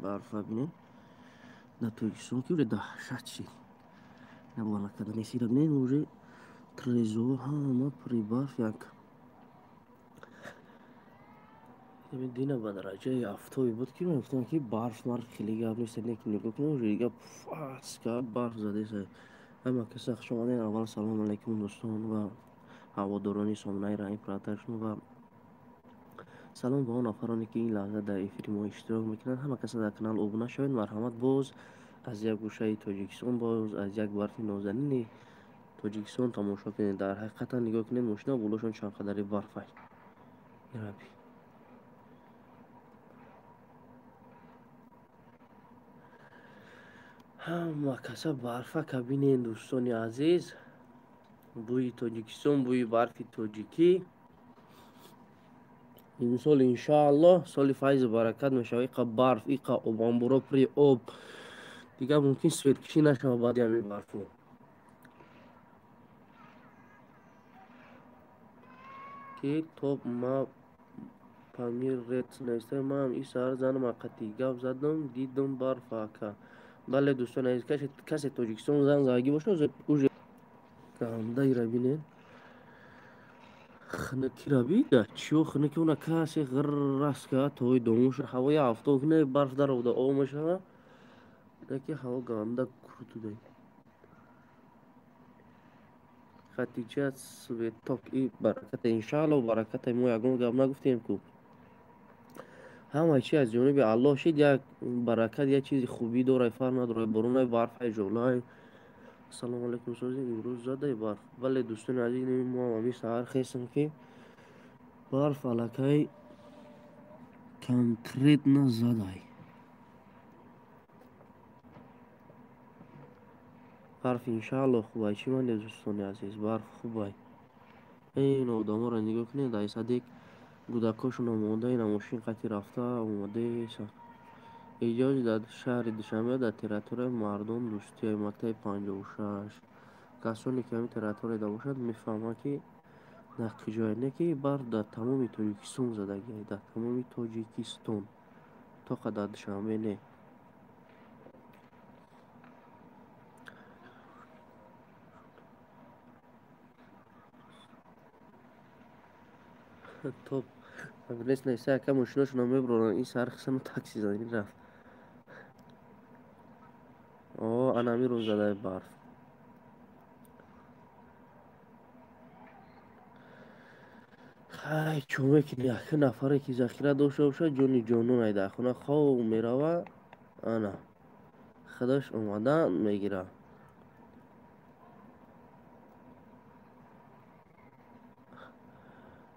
Барфа бинед. Дар Тоҷикистон ки уже даҳшат шид. Набула накаданесира бинед, уже трезо ҳама пури барф як. Дина ба дараҷаи афтобе буд, ки мегуфтам, ки барф марф хеле гап нест, лекин нигоҳ кунед, уже дига фаска барф задеса. Ҳама каса хуш омадед. Аввал салому алайкум, дӯстон ва ҳаводорони сомонаи Раҳим Продакшн, ва салом ба он нафароне, ки ин лаҳза дар эфири мо иштирок мекунанд. Ҳама каса дар канал обуна шавед, марҳамат. Боз аз як гӯшаи Тоҷикистон, боз аз як барфи нозанини Тоҷикистон тамошо кунед. Дар ҳақиқатан нигоҳ кунед, мошина болошон чанд қадари барфай. Раби, ҳама каса барфака бинен, дӯстони азиз. Бӯи Тоҷикистон, бӯи барфи тоҷикӣ. Имсол, иншоаллоҳ, соли файзу баракат мешавад. Иқа барф, иқа обанборо пури об, дигар мумкин светкишӣ нашавад баъди ҳамин барфу. Ки топ ма Памир рет нависта. Ман ин саҳар занам қати гап задам, дидам барфа, ака. Бале, дӯстони азиз, касе Тоҷикистон зан задагӣ бошад, уже гандаира бинед, хунукира бида, чиё хунуки уна касе ғирраска тои домуш. Ҳавои афтоб не, барф даровда об мешава, леки ҳаво ганда куртудай. Хатиҷа Светок, и бараката, иншаалло, бараката. Мо ягон гап нагуфтем ку, ҳама чи аз ҷониби Аллоҳ шид. Як баракат, як чизи хубӣ дорай, фарқ надорад, боронай, барфай, жолай. Ассалому алайкум, сози, имрӯз задай барф? Бале, дӯстони азиз, мо ҳамин саҳар хестем, ки барф аллакай конкретно задай. Барф, иншаалло, хубай. Чӣ мандед, дӯстони азиз? Барф хубай. Ин одаморо нигоҳ кунед, дар садик гудакошон омода, ина мошин қати рафта омадеса. Эҷози дар шаҳри Душанбе, дар территорияи Мардон Дӯстия, мактаби 56. Касоне ки ҳамин территорияда бошад, мефаҳманд, ки дар куҷое. Не ки барф дар тамоми Тоҷикистон задагиай, дар тамоми Тоҷикистон, тоқа дар Душанбе не. Топ нест, неста, яка мошиношонро мебуранд. Ин саҳар хисану такси занӣ рафт. О, ана ҳамин рӯз задай барф. Хай, чӯ мекунӣ? Яка нафаре ки захира дошта бошад, ҷони ҷонон, дар хона хоб мерава, ана худаш омада мегирад.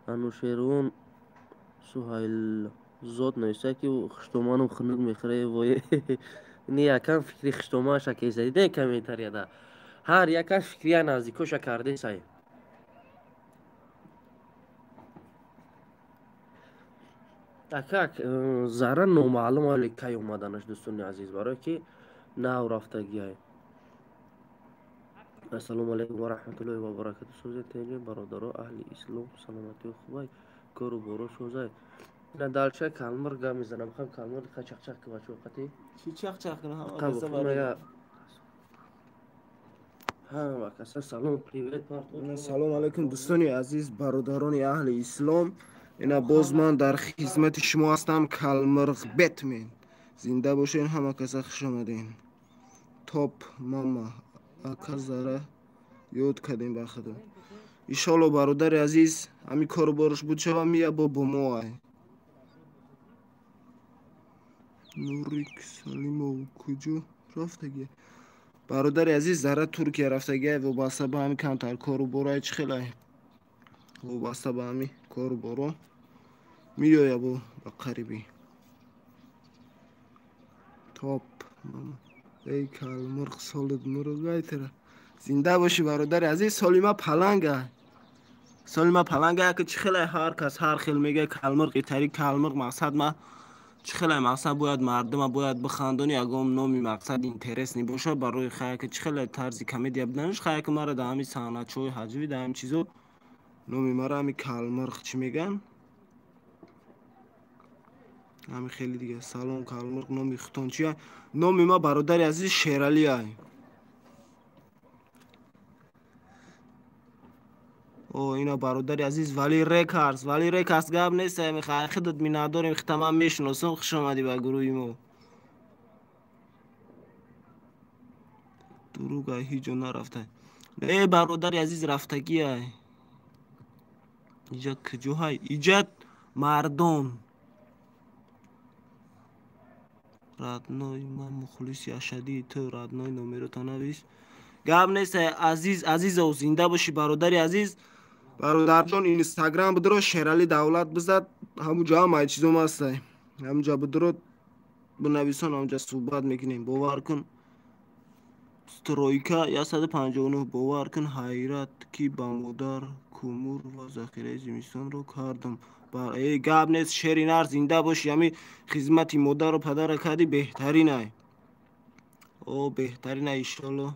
Анушервон Суҳайлзод нависта, ки хуштоманам хунук мехӯре. Вой, не, якам фикри хуштоманаша кеса. Дидем, комментарияда ҳар якаш фикри як наздикоша кардесай. Акак зарра номаълум али кай омаданаш, дӯстони азиз, барое ки нав рафтагиай. Ассалому алайкум ва раҳматуллоҳи ва баракату. Сӯзе, теҷе, бародаро, аҳли ислом, саломатиё хубай, кору боро созай. Ина далча калмир гап мезанам, хам калмир ка чақчақ ки бачо қати. Чӣ чақчақ кунам? Ҳама каса салом, привет. Салом алайкум, дӯстони азиз, бародарони аҳли ислом. Ина боз ман дар хизмати шумо ҳастам, Калмирғ Бетмен. Зинда бошен, ҳама каса хуш омаден. Топ мама, ака Зара ёд кардем ба худо. Иншоалло, бародари азиз, ҳамин кору борш буд шава, мия бо мо ай. Нурик Салимов куҷо рафтагия, бародари азиз? Зара Туркия рафтагия, вобаста ба ҳами камтар кору борай, чӣ хелай, вобаста ба ҳами кору боро меоя бо ба қарибӣ. Топ эй калмурғ, солид мурғайтара, зинда бошӣ, бародари азиз. Солима паланга, солима паланга, яке чӣ хелай, ҳар кас ҳар хел мега. Калмурғ итари калмурғ, мақсад ма чӣ хелай, мақсад бояд мардума бояд бихандони, ягон номи мақсад интересный боша барои хаяке, чӣ хелай, тарзи комедия буданаш. Хаяке мара дар ҳами саҳначаҳои ҳаҷвӣ, дар ҳами чизо номи мара ҳами калмурғ чӣ меган. Ҳами хеле дига. Салом калмурғ, номи хутон чия? Номи ма бародари азиз Шералӣ ай. О, ина бародари азиз Вали Рекарс, Вали Рекарс гап нест, ами худат миннатдорем, хита ман мешиносам, хуш омадӣ ба гурӯҳи мо. Дуруг ай, ҳеҷ ҷо нарафта. Э, бародари азиз рафтагӣ ай. Иҷа куҷо ҳай? Иҷа мардон. Родной, ман мухлиси ашадии ту, родной номерота навис. Гап нест, азиз, азизов, зинда бошӣ бародари азиз. Бародарҷон, Инстаграм бидро, Шерали Давлат бизад, ҳамуҷа ҳамаи чизом ҳастай. Ҳамуҷа бидро, бинависон, ҳамуҷа суҳбат мекунем. Бовар кун. Стройка 159, бовар кун, ҳайрат ки ба модар кумур ва захираи зимистонро кардам. Э, гап нест, шери нар, зинда бошӣ, ҳами хизмати модару падара кардӣ, беҳтарин ай. О, беҳтарин ай, иншолло.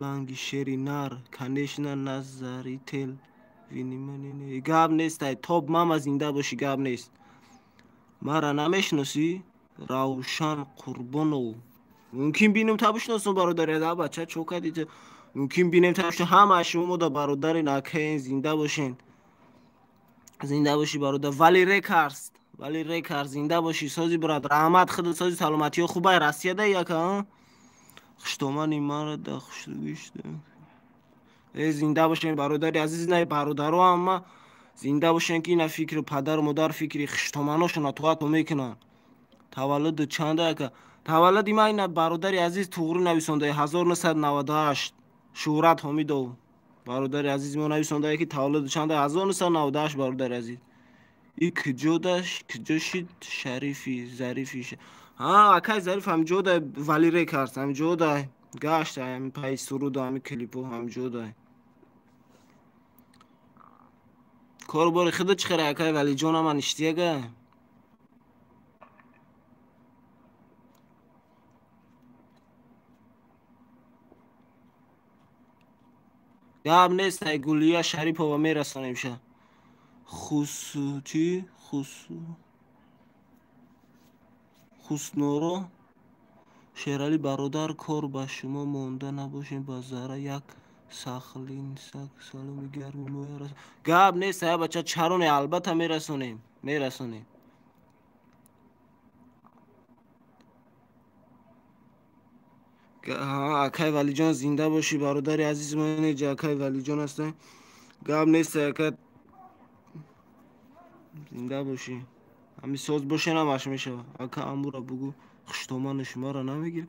Ланги шери нар, конечно, назарител. Внимание. Гап нест ай, топ мама, зинда бошӣ, гап нест. Мара намешиносӣ? Равшан Қурбонов. Мумкин бинем та бишиносам бародари, да бача чо кардӣ ту? Мумкин бинем та бишиносам, ҳама шумо мода бародари накаен, зинда бошен. Зинда бошӣ бародар. Вали Рекарс, Вали Рекарс, зинда бошӣ, сози брат, раҳмат худат, сози саломатиё хубай, Россияда яка, а? Хуштомани мара да хушрӯгишта. Э, зинда бошен бародари азиз, на бародаро ҳама зинда бошен, ки ина фикри падару модар, фикри хуштоманошона туато мекунанд. Таваллуд чанда яка? Таваллуди ман ина бародари азиз туғрӣ нависонда 1998. Шӯҳрат Ҳомидов. Бародари азиз мо нависонда ки таваллуд чанда 1998 бародари азиз. И куҷо даш, куҷо шид Шарифи, Зарифи. Ҳа, акай Зариф ҳамҷо да Вали Рекарс, ҳамҷо да гашт, ҳами пай суруд, ҳами клипо ҳамҷо да. Кору бори худат чӣ хера, акай Валиҷон, ама ништияга? Гап нест, ай Гулия Шарипова мерасонем ша. Хусу чӣ? Хусу Хуснуро Шерали бародар, кор ба шумо монда набошем, ба зара як сахлинсак саломи гарми моя рас. Гап нест, ай бача, чароне, албатта мерасонем, мерасонем. Акай Валиҷон, зинда бошӣ бародари азиз, мо инеҷа акай Валиҷон ҳастем. Гап нест, ака, зинда бошӣ. Ҳами соз бошен ҳамаш мешава. Ака амура бугӯ, хуштомани шуморо намегирам.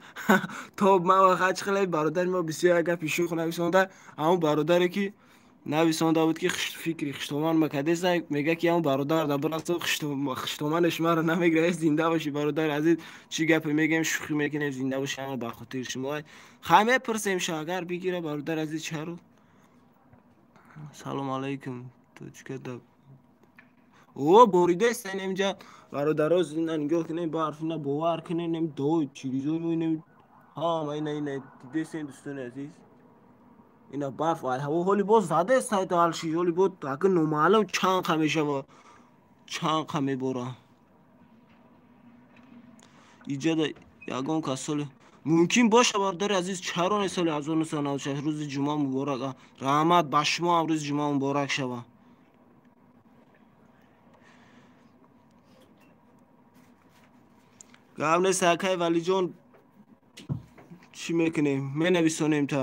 То ман вақт чӣ хеле бародари мо бисёр як гапи шӯх нависонда, ҳамон бародаре ки нависонда буд ки фикри хуштоман макадеса, мега ки ҳамон бародар да бирасо, хуштомани шуморо намегирад. Зинда бошӣ бародари азиз, чӣ гапе мегӯем, шӯхӣ мекунем, зинда бошӣ, ҳама ба хотири шумо. Хай мепурсем ша, агар бигира бародари азиз, чаро? Салом алайкум, точка да. О, боридаст инҷа бародаро, зинда нигоҳ кунем, барф ина, бовар кунем, нем дой чизои мо инем ҳама ина ина дидесем дӯстони азиз. Ина барф ай ҳаво ҳоли боз задест, ай далши ҳоли боз ака номаълум чанд қа мешава, чанд қа мебора. Иҷада ягон кас соли мумкин боша бародари азиз, чаро не соли 1996 рӯзи ҷумъа муборак. Раҳмат ба шумо ҳам, рӯзи ҷумъа муборак шава. Гап нест, акай Валиҷон, чӣ мекунем, менависонем та.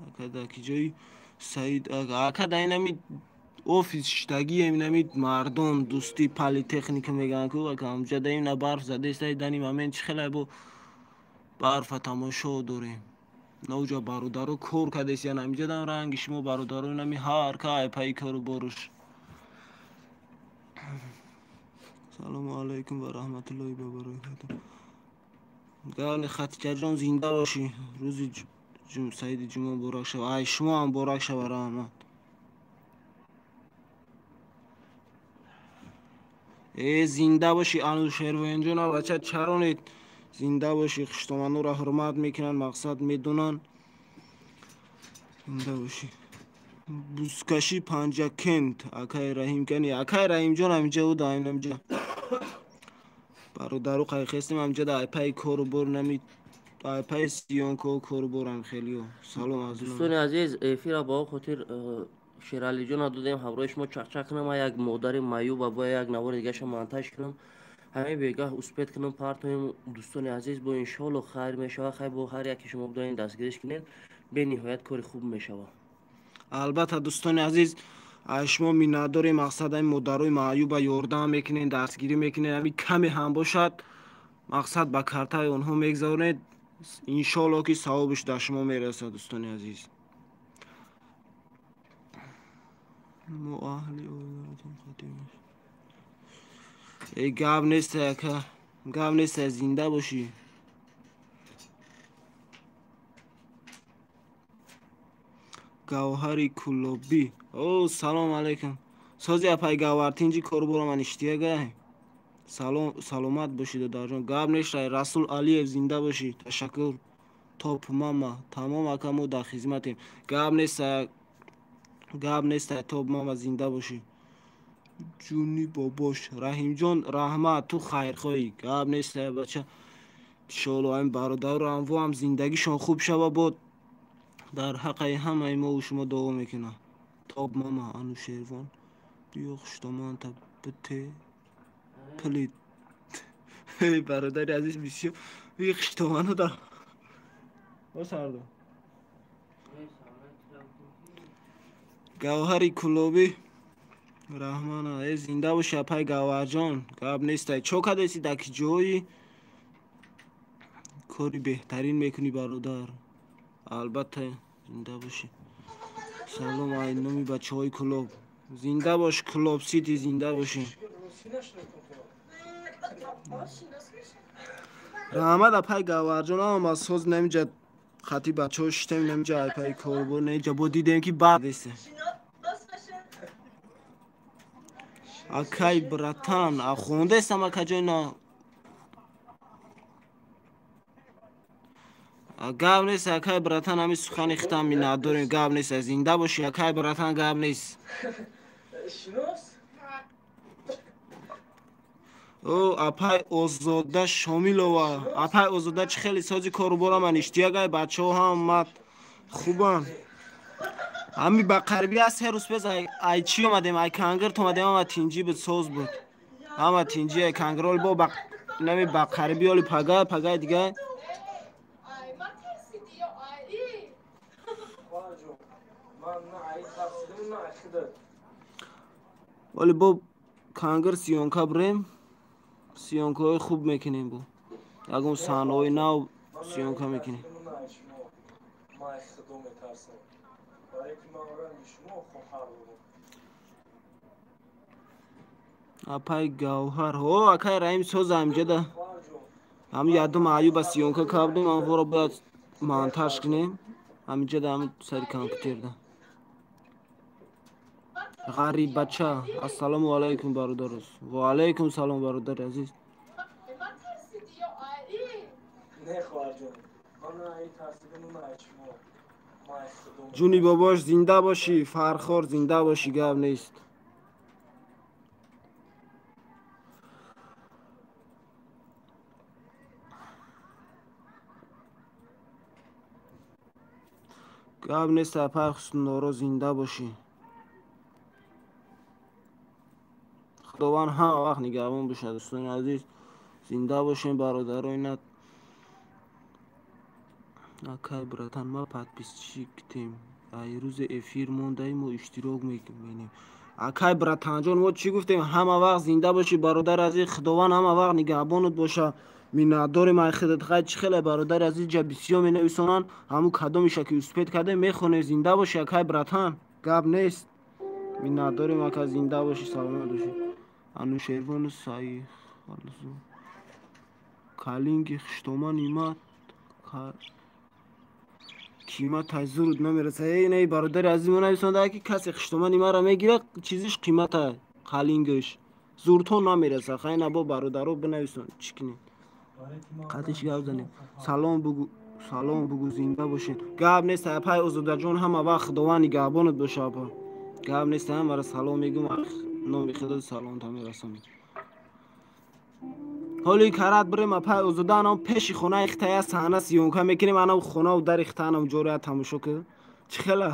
Ака дар ки ҷои Саид ака дар инами офис шиштагием, инами мардон дӯстӣ политехника мегӯянд ку, ака ҳамҷа да ина барф задест, ай дани момент чӣ хеле бо барфа тамошо дорем. Ноҷа бародаро кор кардесиян, ҳамиҷа дан ранги шумо бародаро инами ҳар ка ай пайи кору боруш. Салому алайкум ва раҳматуллоҳи ва баракатуҳ. Гавни Хатиҷаҷон, зинда бошӣ, рӯзи саиди ҷумъа муборак шава. Ай шумо ҳам муборак шава, раҳмат. Э, зинда бошӣ Анушервоинҷон, бача чаронед, зинда бошӣ, хуштомануро ҳурмат мекунанд, мақсад медонанд. Зинда бошӣ. Бузкаши Панҷакент, акай Раҳим кани, акай Раҳимҷон ҳаминҷа буда, ҳаминҷа. Бародару қайхестем ҳаминҷа да айпаи кору бор нами айпаи съёмка кору борам хелиё. Салом аз дӯстони азиз, эфира ба хотир Шералиҷона додем ҳамроҳи шумо чақчақ кунам, як модари маюба бо як навори дигаша монтаж кунам. Ҳамин бегаҳ успеть кунам партоем. Дӯстони азиз, бо иншоалло хайр мешава. Хайр бо ҳар яке шумо бидонед дастгириш кунед, бениҳоят кори хуб мешава. Албатта дӯстони азиз, шумо миннатдорем, мақсад ҳамин модарои маъюба ёрдам мекунед, дастгирӣ мекунед, ҳамин каме ҳам бошад, мақсад ба картаи онҳо мегзаронед. Иншоалло ки савобиш дар шумо мерасад, дӯстони азиз. Мо аҳли оилатон хатим. Эй гап нест ака, гап нест, зинда бошӣ. Гавҳари Кулобӣ. О, салом алайкум. Сози апай Гавҳар, тинҷи корубора ман иштиягай. Салом, саломат бошӣ додарҷон. Гап нест, Расул Алиев, зинда бошӣ. Ташаккур. Топ мама, тамом ака, мо дар хизматем. Гап нест, гап нест, топ мама, зинда бошӣ. Ҷуни бобош, Раҳимҷон, раҳмат, ту хайрхоҳӣ. Гап нест, бача. Иншоалло ҳамин бародару ҳамво ҳам зиндагишон хуб шава, бод дар ҳаққаи ҳамаи мову шумо дуо мекунам. Топ мама, Анушервон, биё хуштоманта бите пили. Эй бародари азиз, бисёр ви хуштоману да. О сардо. Гавҳари Кулобӣ, раҳмана, э зинда боши апай Гавҳарҷон. Гап нестай. Чо кадаси дар ки ҷои? Кори беҳтарин мекунӣ бародар. Албатта зинда бошӣ. Салом ай номи бачаҳои Кулоб. Зинда бош Кулоб Сити, зинда бошӣ. Раҳмат апай Гавҳарҷон, ҳама соз намиҷа хати бачаҳо шитем намиҷа айпаи корбор неҷа бо дидем ки бад аст. Акай братан, а хондестам акаҷой на. Гап нест, акай братан, ҳамин сухани хитам миннатдорем. Гап нест, зинда бошӣ акай братан, гап нест. О, апай Озода Шомилова, апай Озода, чӣ хеле сози корубора ман иштиягай, бачаҳо ҳама хубанд. Ҳами ба қариби аз се рӯз пес ай чӣ омадем, ай кангирт омадем, ҳама тинҷӣ буд, соз буд. Ҳама тинҷӣ, ай кангирол бо нами ба қариби оли пага, пагаи дига. Оли бо кангир съёмка бирем, съёмкаҳои хуб мекунем бо. Ягон саҳнаҳои нав съёмка мекунем. Апай Гавҳар, ҳо акай Раҳим соз ҳаминҷа да. Ҳамин ядум аюба съёмка кардем, ҳамворо бояд монтаж кунем. Ҳаминҷа да ҳамин сари компютерда. Ғариб бача, ассалому алайкум бародароз. Ва алайкум салом бародари азиз. Ҷуни бобош, зинда бошӣ, Фархор, зинда бошӣ, гап нест. Гап нест, апай Ҳусноро, зинда бошӣ. Худованд ҳама вақт нигаҳбон бошад, дӯстони азиз. Зинда бошем бародаро, ина акай братан, ма подписчиктем. Ай рӯзи эфир мондаи мо иштирок мекунем. Акай братанҷон, мо чӣ гуфтем? Ҳама вақт зинда бошӣ бародари азиз, Худованд ҳама вақт нигаҳбонат боша. Миннатдорем ай худат. Хай чӣ хеле бародари азиз ҷа бисёр менависонанд, ҳамун кадомиша ки успеть кардем мехонем. Зинда бошӣ акай братан, гап нест. Миннатдорем ака, зинда бошӣ, саломат бошӣ. Анушервону Саихалзу калинги хуштоман имат қимат ай зуруд намераса. Эй не бародари азиз, мо нависонда ки касе хуштоман имаро мегирад, чизиш қимата калингиш зуртон намераса. Хай на бо бародаро бинависон, чӣ кунем? Қатиш гап занем. Салом бугу, Салом бугӯ, зинда бошед. Гап нест, апай Озодаҷон, ҳама вақт Худованд нигаҳбонат боша, апа. Гап нест, ҳамара салом мегӯм, номи худо саломта мерасонем. Ҳоли карат бирем, апай Озода, анам пеши хонаи хитая саҳна съёмка мекунем, анам хонаву дари хита анам ҷория тамошо кун. Чӣ хела?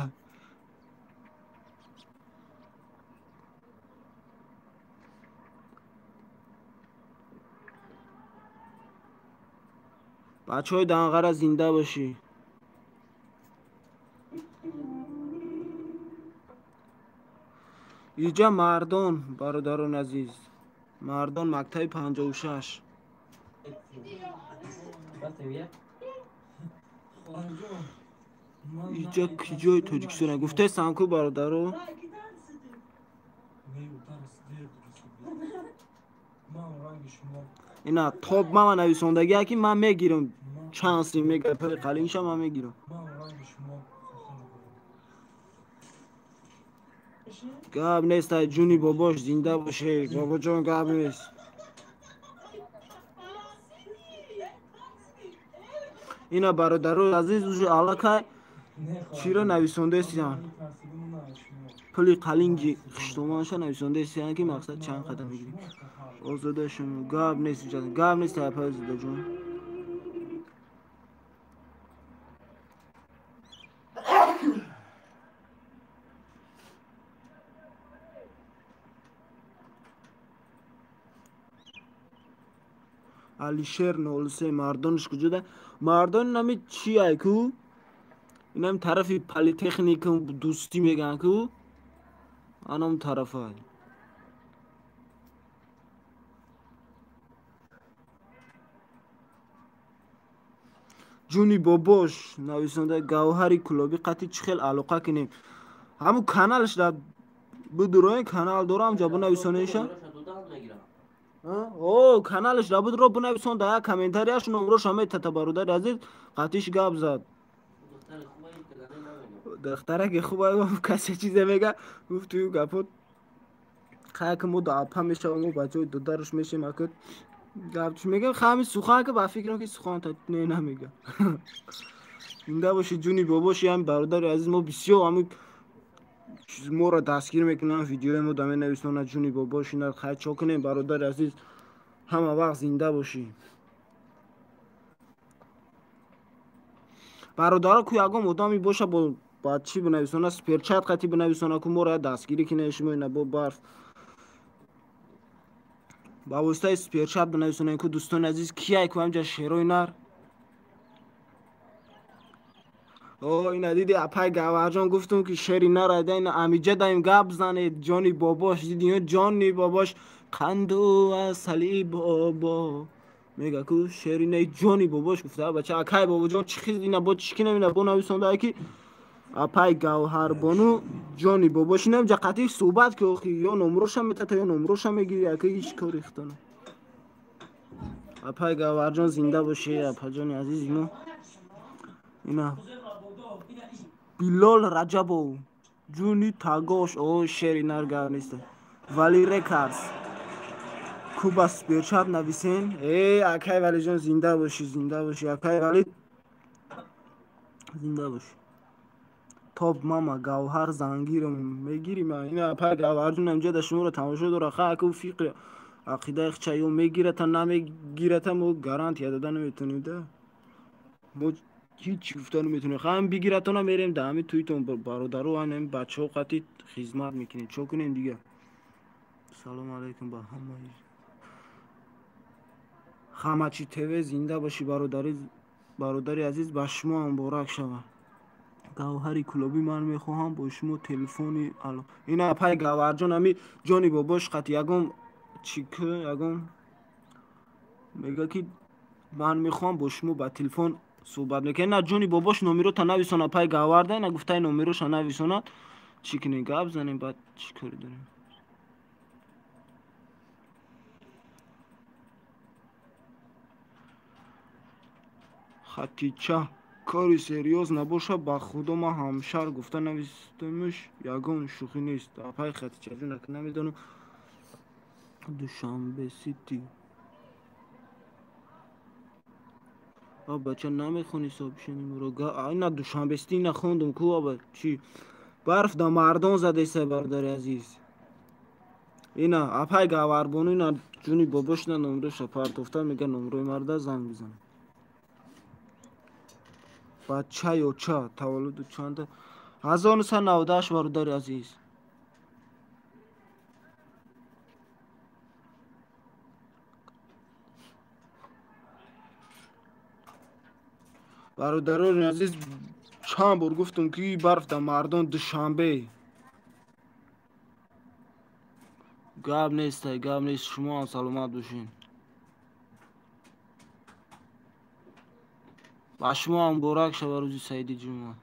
Бачаҳои Данғара, зинда бошӣ. Иҷа мардон, бародарони азиз, мардон, мактаби 56. Иҷа киҷои Тоҷикистона гуфтесам ку, бародаро? Ина топ мама нависондагия ки ман мегирам, чанд сим мега пули қалинша ман мегирам. Гап нест, ай ҷуни бобош, зинда боше, бобоҷон, гап нест. Ина бародарои азиз, уже аллакай чиро нависондаистиян? Пули қалинги хуштоманша нависондаистиян, ки мақсад чанд қадам мегирем. Озода шумо, гап нест, гап нест, апай Озодаҷон. Алишер 03, мардонаш куҷода? Мардон нами чи ай ку? Инам тарафи политехникум дӯстӣ мегӯянд ку? Анам тарафай. Ҷуни бобош нависонда, Гавҳари Кулобӣ қати чӣ хел алоқа кунем? Ҳамун каналаш да бидуроен, канал дорам, ҷа бинависонеша. О, каналаш да бидро бинависон, да як комментарияш номроша метата, бародари азиз, қатиш гап зад. Духтараки хуба касе чизе мега, гуфт ю гапот хаяк мо да апа мешавам, мо бачаҳои додараш мешем, акад гап чӣ мегам, ҳами сухан ки ба фикрам ки сухан та не намега. Зинда боши, ҷуни бобоши, ҳами бародари азиз, мо бисёр ҳами моро дастгир мекунанд, видеои мо да менависонад, ҷуни бобош, ина хай чо кунем, бародари азиз, ҳама вақт зинда бошӣ. Бародаро, ку ягон одаме боша бо ба чӣ бинависона, суперчат қати бинависона, ку моро дастгирӣ кине, шумо ина бо барф ба воситаи суперчат бинависонем ку, дӯстони азиз, кияй ку ҳамҷа шерои нар? О, ина диди, апай Гавҳарҷон, гуфтум ки шери нар айда, ина амиҷа даим гап занед, ҷони бобош, диди ҷони бобош, қанду асали бобо мега ку шери не, ҷони бобош гуфта бача, акай бобоҷон, чӣ хиз ина бо чӣ кинем, ина бо нависонда ки апай Гавҳарбону ҷони бобош, инам ҷа қатиш суҳбат ки охи ё номроша метата, ё номроша мегири, ака ҳеҷ кори хитона. Апай Гавҳарҷон, зинда бошӣ, апаҷони азизи мо. Ина Билол Раҷабов, ҷуни тагош, о шери нар, гап нест. Вали Рекарс, куба суперчат нависен. Э, акай Валиҷон, зинда бошӣ, зинда бошӣ, акай Вали, зинда бошӣ. Топ мама Гавҳар зангирам мегирим, ина апай Гавҳарҷон инҷа да шуморо тамошо дора, ха аку фикр ақидаи хча ё мегирата намегирата, мо гарантия дода наметонем да. Мо ҳеҷ гуфта наметонем. Ха ҳам бигиратона мерем да ҳами туитон, бародаро, ҳами бачаҳо қати хизмат мекунем. Чо кунем дига? Салому алайкум ба ҳамаи. Хамачи ТВ, зинда бошӣ, бародари азиз, ба шумо ҳам муборак шавад. Гавҳари Кулобӣ, ман мехоҳам бо шумо телефони ало. Ина апай Гавҳарҷон, ҳами ҷони бобош қати ягон чӣ ку, ягон мега ки ман мехоҳам бо шумо ба телефон суҳбат мекунем. На ҷони бобош номерота нависон, апай Гавҳарда, ина гуфтаи номероша нависонад, чӣ кунем, гап занем, баъд чӣ кори дорем? Хатича, кори серьёз набоша, ба худо ман ҳамшар гуфта навистамш, ягон шӯхӣ нест. Апай Хатичаҷон, ака намедонам. Душанбе Сити. А бача намехони сообщение моро. Ина Душанбести ина хондум ку аба чӣ? Барф да мардон задеса бародари азиз. Ина апай Гаварбону ина ҷуни бобош на номроша партофта мега номрои марда занг бизан. Бача ё ча таваллуду чанда? 1998 бародари азиз. Бародарони азиз, чанд бор гуфтум ки барф да мардон Душанбе. Гап нестай, гап нест, шумо ҳам саломат бошед. Ба шумо ҳам муборак шава рӯзи саиди ҷумъа.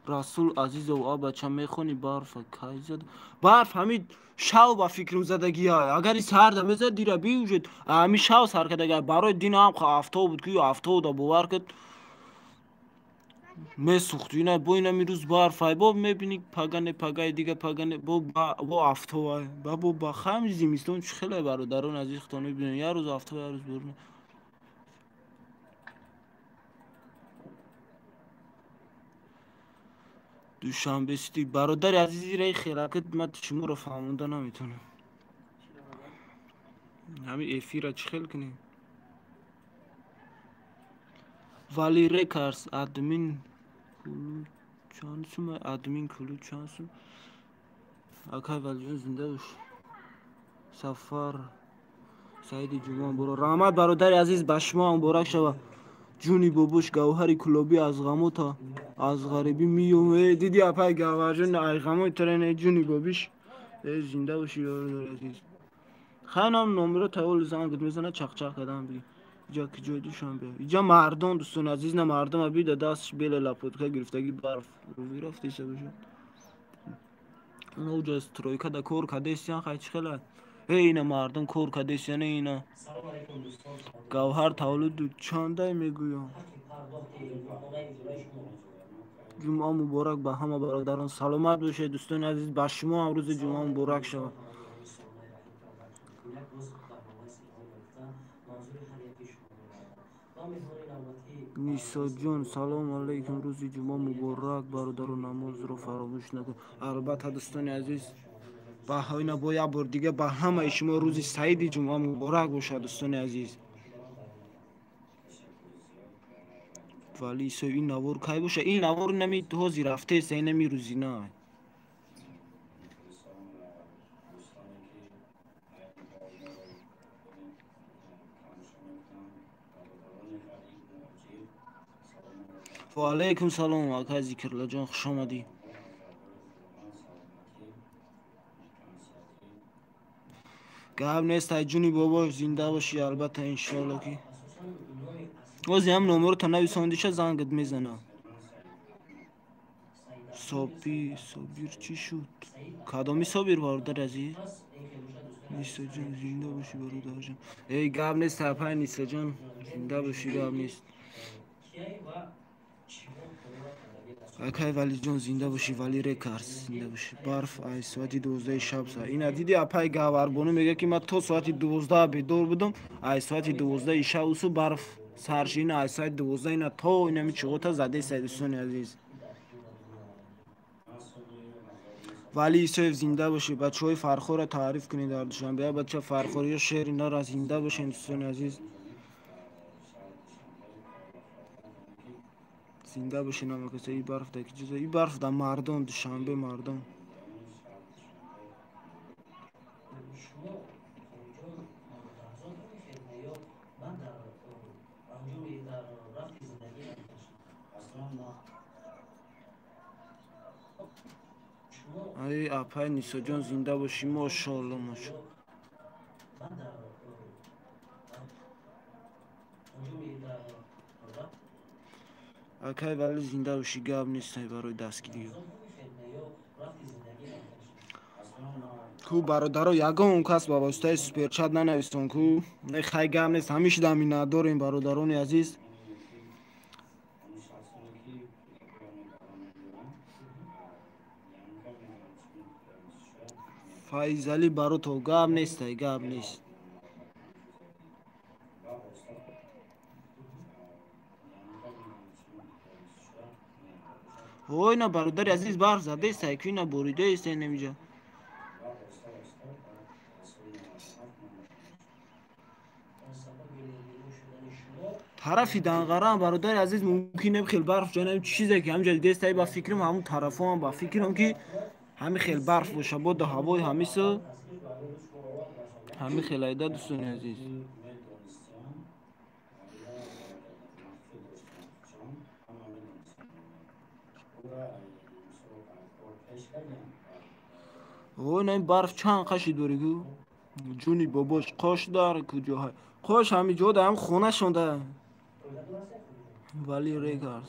Расул Азизов, а бача мехони барфа кай зад? Барф ҳамин шав ба фикрам задагия. Агар и сарда мезад дира биужед, ҳамин шав сар кардага. Барои дин ҳам афтоб буд ки афтобда бовар кад месӯхт. Ина бо ина рӯз барф ай бо мебини пагане пагаи дига пагане бо бо афтоб ай. Ба бо ба хам зимистон чӣ хеле бародарон азиз худтон мебинед. Як рӯз афтоб, як рӯз борон. Душанбе сити бародари азизи раи хелакат ман шуморо фаҳмонда наметавонам. Ҳамин эфира чӣ хел кунем? Вали Рекарс админ кулу чанд сум? Админ кулу чанд сум? Акай Валиҷон зинда бош. Сафар Саиди ҷумъа муборак. Раҳмат бародари азиз, ба шумо ҳам муборак шава. Ҷуни бобош Гавҳари Кулобӣ аз ғамота аз ғарибӣ миём. Э диди апай Гавҳарҷон ай ғамои трен ҷуни бобиш. Э зинда бошӣ бародари азиз. Хайнам номеро тавол зангт мезана чақчақ кардам биги. Иҷа киҷои Душанбе? Иҷа мардон дӯстони азиз, на мардама бида дастш беле лапотка гирифтаги барф рӯ рафтеса бошад. Уна уҷа стройка да кор кадесиян хай чӣ хела? Э ина мардум кор кадесиян ина. Гавҳар таваллуду чандай мегӯям? Ҷумъа муборак ба ҳама бародарон. Саломат бошед дӯстони азиз, ба шумо ҳам рӯзи ҷумъа муборак шавад. Нисоҷон, салом алайкум, рӯзи ҷумъа муборак бародару, намозро фаромӯш накун. Албатта дӯстони азиз, ба ина бо як бор дига ба ҳамаи шумо рӯзи саиди ҷумъа муборак бошад дӯстони азиз. Вали Исоев, ин навор кай боша? Ин навор инами ҳозир рафтеса, инами рӯзина. Ва алайкум салом, акай Зикрлаҷон, хуш омадӣ. Гап нест, ай ҷуни бобо, зинда бошӣ, албатта иншоалло ки. Ози ҳам номерота нависондиша зангат мезана. Сопи, Собир чӣ шуд? Кадоми Собир бародари азиз? Нисоҷон, зинда бошӣ бародарҷон. Эй гап нест, апай Нисоҷон, зинда бошӣ, гап нест. Акай Валиҷон зинда бошӣ, Вали Рекарс зинда бошӣ. Барф ай соати 12 шаб са. Ина диди апай Гаварбону мега ки ман то соати 12 бедор будум, ай соати 12 шаб усу барф сар шид. Ина ай соати 12 ина то инами чиғота задеса дӯстони азиз. Вали Исоев зинда бошӣ. Бачаҳои Фархорро таъриф кунед дар Душанбе. Бача Фархориё шери нара зинда бошед дӯстони азиз. Зинда бошед намакаса. И барф да киҷо? И барф да мардон, Душанбе мардон. Ай апай Нисоҷон зинда бошӣ, мошоалло, мошоалло. Акай Вали зинда бошӣ, гап нестай барои дастгириё. Ку бародаро, ягон кас ба воситаи суперчат нанависон ку. Не хай гап нест, ҳамишда миннатдорем бародарони азиз. Файзали Баротов, гап нестай, гап нест. Ой, на бародари азиз, барф задестай, ки на боридаестай немиҷа. Тарафи Данғараам, бародари азиз, мумкин не хел барф ҷанам, чизе ки ҳамҷа дидестай, ба фикрам ҳамун тарафоам, ба фикрам ки ҳами хел барф боша, бода ҳавои ҳамисо ҳами хел айда, дӯстони азиз. Ой, на ин барф чанд қаши дори гу? Ҷуни бобош, қош дар куҷоҳай? Қош ҳами ҷо да, ҳам хонашонда. Вали Регарс.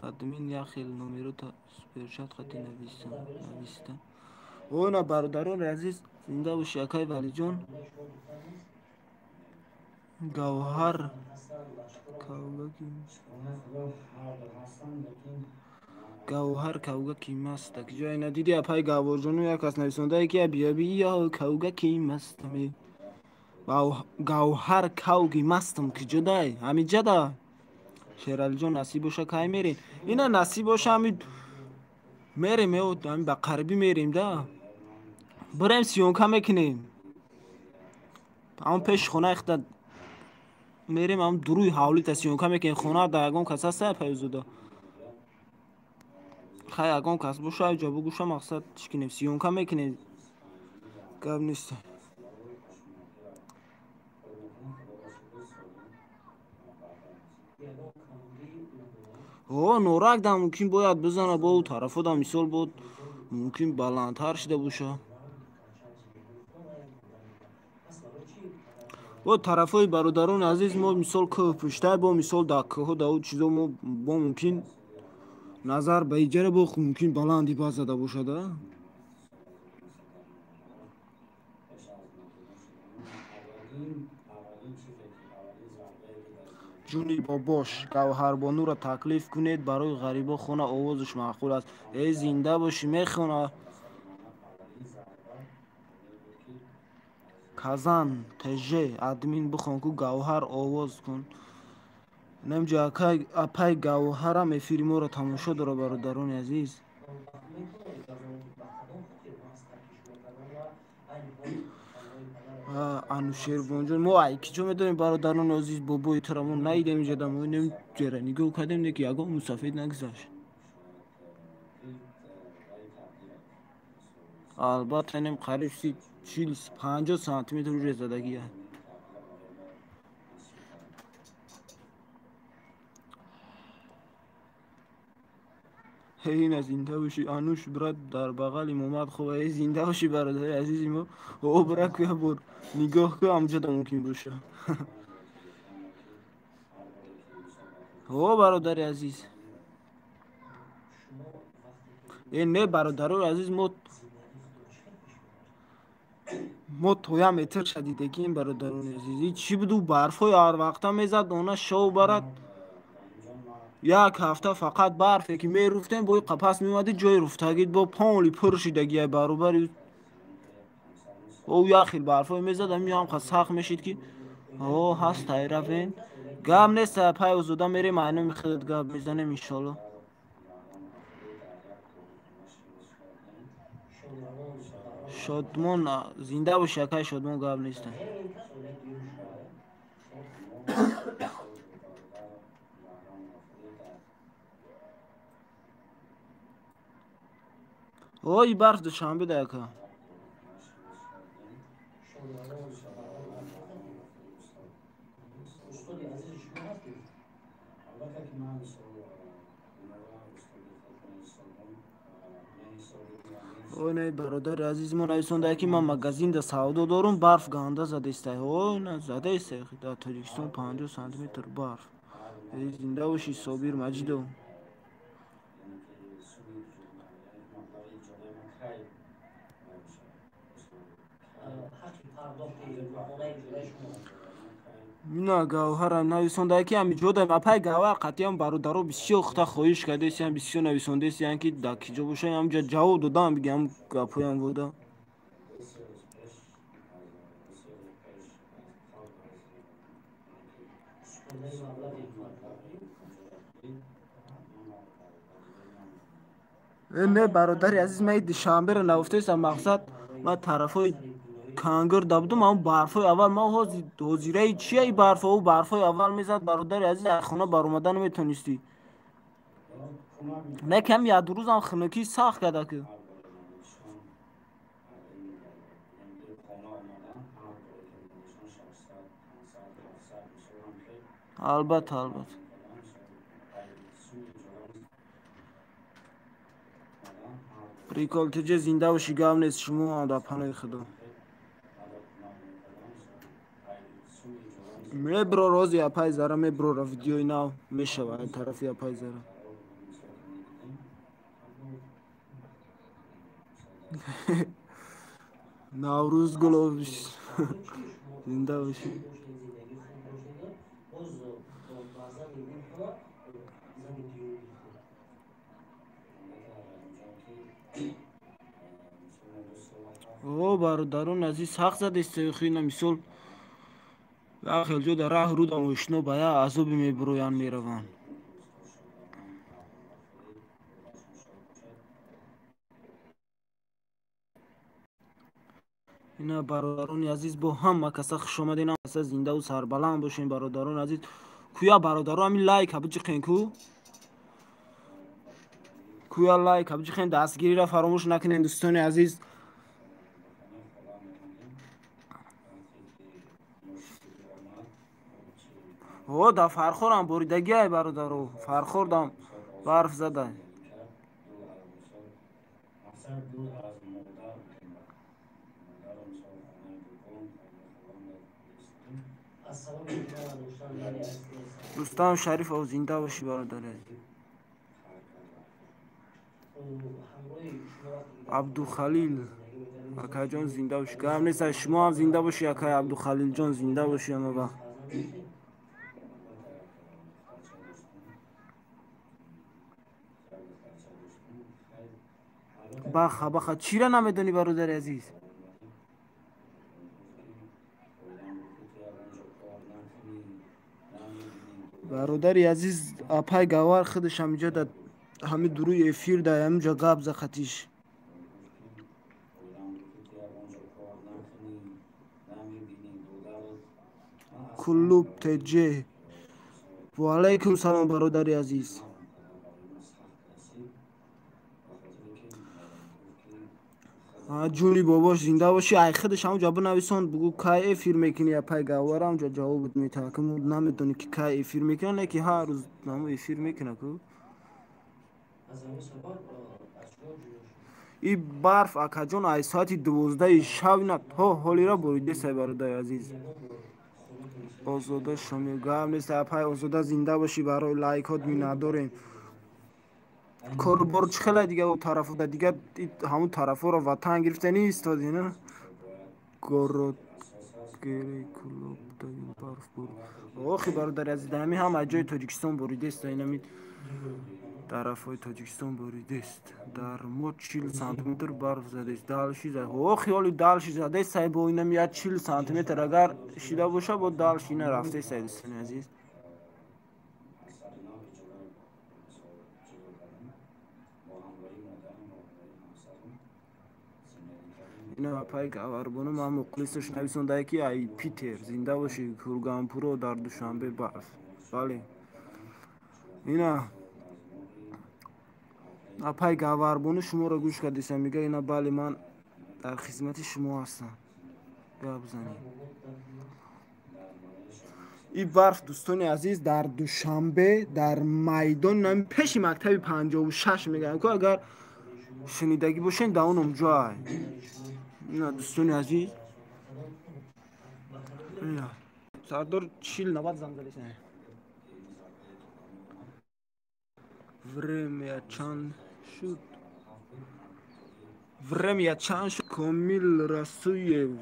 Админ як хел номерота суперчат қати нависта. Ой, на бародарони азиз, зинда боши, акай Валиҷон. Гавҳар Кавгаки. Гавҳар Кавгаки маст. Так ҷое надиди апай Гавҳарҷону як кас нависондае ки биё Кавгаки мастам. Гавҳар Кавги мастам киҷодай? Ҳамиҷада. Шералиҷон, насиб боша, кай мерем? Ина насиб боша, ҳами мерем, ҳами ба қарибӣ мерем да. Бирем съёмка мекунем. Ҳамон пеши хонаи худа мерем, ҳамон дуруи ҳавлита съёмка мекунем. Хона да ягон кас ҳаста, апайзода? Хай, ягон кас боша, ҷо бугӯша, мақсад чӣ кунем? Съёмка мекунем. Гап нест. О, норак да мумкин бояд бизана, бо ӯ тарафо да мисол бод мумкин баландтар шида боша. Бо тарафҳои бародарони азиз, мо мисол кӯҳ пуштай, бо мисол дар кӯҳҳо да ӯ чизо мо бо мумкин назар ба иҷара бо мумкин баланди баз зада бошада. Ҷуни бобош, Гавҳарбонуро таклиф кунед барои ғарибо хона, овозаш маъқул аст. Э, зинда бошӣ, мехона. Казан ТЖ, админ бихон ку, Гавҳар овоз кун. Намҷа апай Гавҳарам эфири моро тамошо дора, бародарони азиз. Анушервонҷон, мо ай киҷо медонем, бародарони азиз, бобои тура мо наидем иҷода, мо ҷера нигоҳ кардем, не ки ягон мусафед нагузашт. Албатта, нем қариб 40-50 сантиметр уже задагия. Ина зинда бошӣ, Ануш брат, дар бағали Муҳаммад хоб. Э, зинда бошӣ, бародари азизи мо. О, брат, ку бор нигоҳ ку, ҳамҷода мумкин боша. О, бародари азиз. Э, не, бародарои азиз, мо тоя метр шадидагием, бародарони азиз. Чӣ буду, барфҳои ҳар вақта мезад, она шов барад. Як ҳафта фақат барфе ки меруфтем, бои қапас меомадӣ, ҷои руфтагит бо поли пур шидагия баробари о як хел барфҳое мезад, ҳамин ҳам сахт мешид ки о ҳаст равен. Гап нест, пай озода мерем, айноми худат гап мезанем, иншолло. Шодмон, зинда боши, акай Шодмон, гап нест. Ой, барф Душанбе да, ака. Ой, не, бародари азизи мо нависонда ки ман магазинда савдо дорум, барф ганда задестай. Ой, на задестай, дар Тоҷикистон 50 сантиметр барф. Э, зинда бошӣ, Собир Маҷидов. Ина Гавҳарам нависондае ки ҳами ҷо даем. Апай Гавҳар, қатъиян бародаро бисёр хута хоҳиш кардесиян, бисёр нависондесиян ки дар ки ҷо бошанд, ҳамҷа ҷавоб додам, бигам гапҳоям вода. Не бародари азиз, ман Душанберо нагуфтаистам, мақсад ман тарафҳои Кангир да будум, ҳамн барфҳои аввал ман ҳозираи чия и барфҳо, ӯ барфҳои аввал мезад бародари азиз, аз хона баромада наметонистӣ. Не кам як ду рӯзам хунукӣ сахт карда ки. Албатта, албатта. Прикол теҷе зинда бошӣ, гап нест, шумо ҳам дар паноҳи Худо. Мебро рози апай Зара, меброра видеои нав мешава ай тарафи апай Зара. Наврӯз Гулович зинда бошӣ. О бародарон азиз, ҳақ задест хина мисол як хел ҷо дар раҳ рудам ошно ба як азобе мебуроянд мераванд. Ина бародарони азиз, бо ҳама каса хушомаден, ҳама каса зиндаву сарбаланд бошем бародарони азиз. Куя бародаро ҳамин лайка биҷиқен ку? Куя лайка биҷиқен, дастгириро фаромӯш накунен дӯстони азиз. О, да Фархорам боридагиай бародаро, Фархордам барф задай. Рустам Шарифов зинда бошӣ бародари азиз. Абдухалил акаҷон зинда бошӣ. Гап нест, шумо ҳам зинда бошӣ акай Абдухалилҷон, зинда бошӣ ҳама вақт. Баха, баха, чира намедонӣ бародари азиз? Бародари азиз, апай Гавар худаш ҳамиҷа да ҳами дуруи эфир да ҳамиҷа гап за хатиш. Клуб ТЖ. Ва алайкум салом бародари азиз. Ҷуни бобош зинда бошӣ, ай худаш ҳамуҷа бинависон, бугӯ кай эфир мекунӣ апай Гавар, ҳамуҷа ҷавобат метаҳад. Ки мо намедонем ки кай эфир мекунад, не ки ҳар рӯз ҳамо эфир мекунад ку. И барф акаҷон ай соати 12 шав ина то ҳолира боридесай бародари азиз. Озода Шомил гап нест апай Озода, зинда бошӣ, барои лайкҳот миннатдорем. Корубор чӣ хеле дига о тарафода дига ҳамун тарафҳоро ватан гирифта неистоди на? Городгери клуб барф бур. Охи бародари азиз, дар ҳамин ҳама ҷои Тоҷикистон боридест, инами тарафҳои Тоҷикистон боридест. Дар мо 40 сантиметр барф задест. Далши зад. Охи ҳоли далши задест, сай бо инами як 40 сантиметр агар шида боша, бо далши ина рафтест, сай дӯстони азиз. Ина апай Гаварбону ман мухлисаш нависондае ки ай Питер зинда бошӣ, Курганпуро дар Душанбе барф. Бале. Ина апай Гаварбону шуморо гӯш кардисам, мега ина бале ман дар хизмати шумо ҳастам. Гап занед. И барф дӯстони азиз дар Душанбе дар майдон нами пеши мактаби 56 мегӯям ку, агар шунидагӣ бошед дар он ҷой. Ина дӯстони азиз. Ина Сардор 40-90 занг задест. Время чанд шуд? Время чанд шуд? Комил Расуев.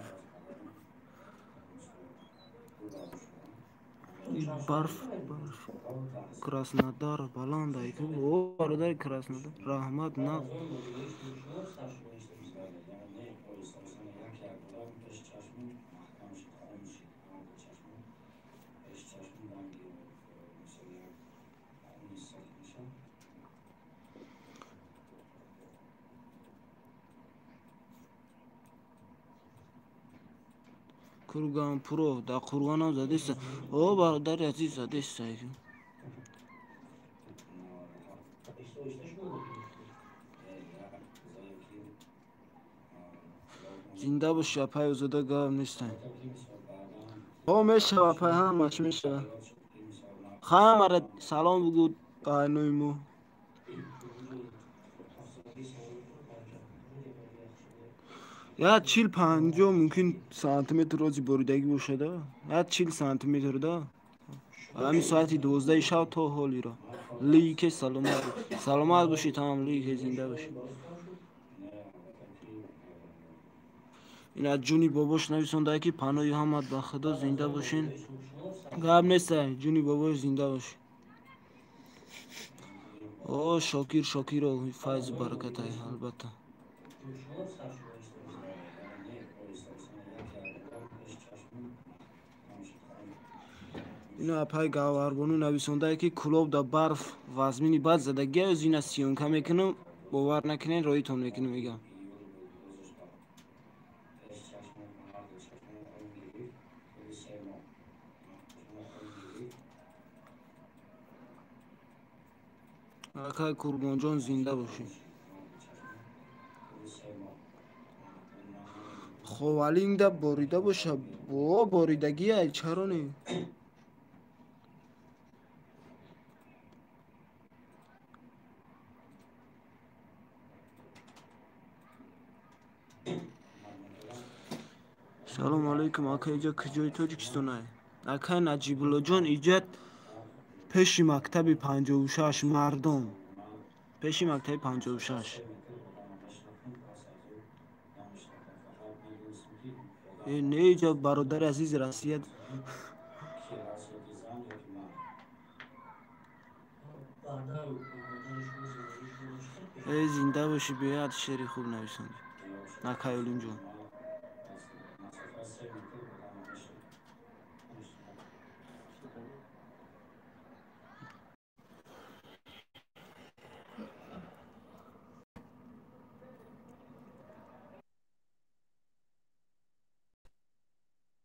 И барф, барф. Краснодар баланд ай ку. О, бародари Краснодар. Раҳмат нақ. Курганпуро дар Қурғонам задеста. О, бародари азиз, задеста. Зинда боши, апай Озода, гап нестам. О, мешава, апай, ҳамаш мешава. Ҳамара салом бугӯ айнои мо. Я 40-50 мумкин сантиметр рози боридагӣ бошада. Я 40 сантиметр да. Ҳамин соати 12 шаб то ҳолиро. Лийке саломат. Саломат бошед ҳам, лийке, зинда бошед. Ин аз ҷуни бобош нависондае ки паноҳи ҳамат ба Худо, зинда бошен. Гап нестай, ҷуни бобош, зинда бош. О, Шокир Шокиров, файзу баракатай, албатта. Ино апай Гавҳарбону нависондае ки Кулоб да барф вазмини бад задагия, ина съёмка мекунам, бовар накунед, роитон мекунам, мегам. Акай Курбонҷон, зинда бошӣ. Ховалингда борида боша, бо боридагия, чаро не? Салому алайкум, ака, иҷа куҷои Тоҷикистонай? Акай Наҷибуллоҷон, иҷа пеши мактаби 56 мардум. Пеши мактаби 56. Не, иҷа, бародари азиз, Россия. Э, зинда бошӣ, беҳад шеъри хуб нависондӣ. Акай Олимҷон.